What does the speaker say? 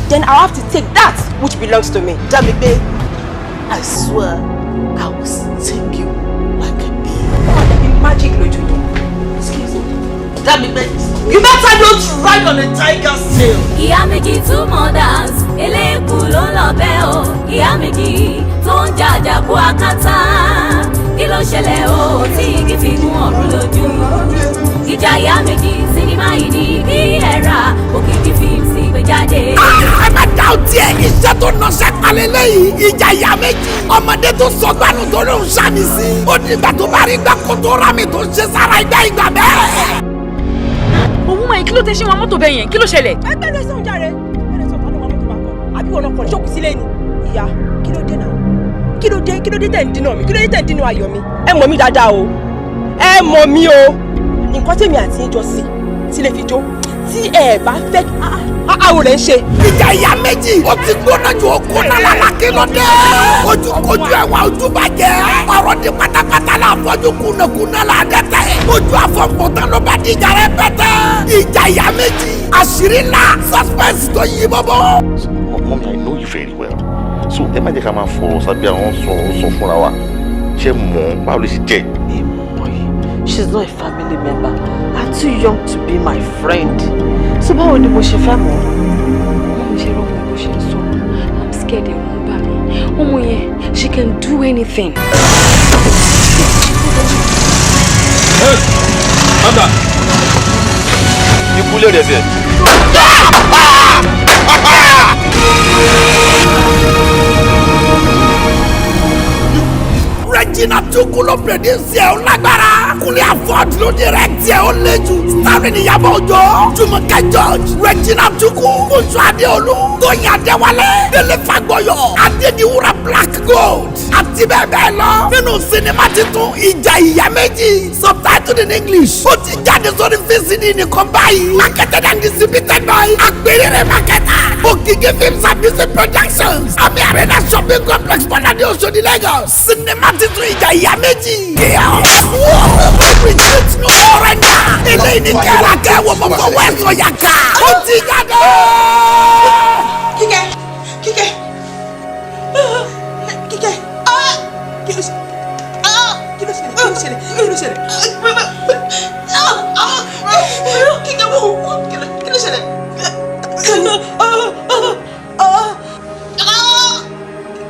Then I have to take that which belongs to me. Damigbe, I swear I will sting you like a bee. Dàbí magic lójú yìí. Excuse me. Damigbe, you better not ride on a tiger's tail. Ìyá méjì, two mothers, eléèkú ló ń lọ bẹ́ẹ̀ o. Ìyá méjì tó ń jàjàkú akátá, kí ló ṣẹlẹ̀ o tí igi fi gún ọ̀run lójú? Ìjà ìyá méjì, sinimá yìí ní kí ẹ rà. Òkìkí Films gbé jáde. Ẹ má dá o tiẹ̀, iṣẹ́ tó nọ́ṣẹ́ palẹ̀ lẹ́yìn ìjà ìyá méjì. Ọmọdé tó sọgbànú tó ló ń sàmì sí. Ó ní ìgbà tó bá rí gbà kó tó rà mí tó ṣe sára ìgbà ìgbà bẹ́ẹ̀. Òun máa, kí ló tẹ ṣé wọn mọ́tò bẹ́ẹ̀ yẹn? Kí ló ṣẹlẹ̀? Ẹgbẹ́ ló sọ̀hún járe. Ẹgbẹ́ ló sọ̀hún, tánú wa mọ́tò bá kọ. Àbí wọn ọkọ̀ ṣókù sílé ni. Ìyá, kí ló dé náà? Kí ló dé? Kí ló dé tẹ̀ ń dínà mi? Kí ló dé tẹ̀ ń dínà ayọ̀ mi? Ẹ mọ̀ mí dáadáa o. Ẹ mọ̀ mí o. Nǹkan tèmi àti yín jọ sí tí lè fi jó tí ẹ bá fẹ́ àwọn rẹ̀ ń ṣe. Ìjà ìyá méjì, ó ti gbóná ju okó náà lálá. Kí ló dé? Ojú kojú ẹwà ojú bàjẹ́. Ọ̀rọ̀ di pátápátá la fọ́jú kùnàkùnà la dẹ́tẹ̀. Ojú àfọ̀npọ̀tàn ló bá di ìjà rẹ̀ pẹ́tẹ́. Ìjà ìyá méjì, àṣírí ńlá, suspense tó yí bọ́bọ́. Mommy, I know you very well. So ẹ má jẹ́ ká máa fọ̀rọ̀ sábẹ́ àwọn sọ sọ fúnra wa. Ṣé mọ̀ báwo lè ṣe jẹ́? Hey boy, she's not a family member and too young to be my friend. So báwo ni mo ṣe fẹ́ mọ̀? Mo ṣe rọ́mọ bó ṣe ń sọ̀rọ̀, I'm scared, ẹ̀rù ń bà mí. Ọmọ yẹn, she can do anything. Mama, ikú lè rẹ̀ sí ẹ̀. Regina Chukwu ló produce ẹ̀, ó lágbára. Kúnlé Afod ló direct ẹ̀, ó léjú. Starring Ìyábọ̀ Òjó, Jùmọ̀kẹ́ George, Regina Chukwu, Kúnṣọ́ Adéolú, Tóyìn Adéwálé, Délé Fagbọ́yọ̀, Adédiwúrà Black Gold, àti bẹ́ẹ̀ bẹ́ẹ̀ lọ. Nínú sinimá titun Ìjà Ìyá Méjì, subtitled in English. Ó ti jáde sórí VCD nìkan báyìí. Marketed and distributed by Agbèrè Marketer. Òkìkí Films and Music Productions. Ami Arena Shopping Complex, Bọ́ládé, Oṣòdì, Lagos. Sinimá titun Ìjà Ìyá Méjì. Chaos. Retreat, no surrender. Eléyìí ní kẹ́ra kẹ́wọ́ mọ́ fọwọ́ ẹ̀ sọ̀yà ká. Ó ti jáde. Kíkẹ́, Kíkẹ́, Kíkẹ́, kí ló ṣe? Kí ló ṣẹlẹ̀? Kí ló ṣẹlẹ̀? Kí ló ṣẹlẹ̀?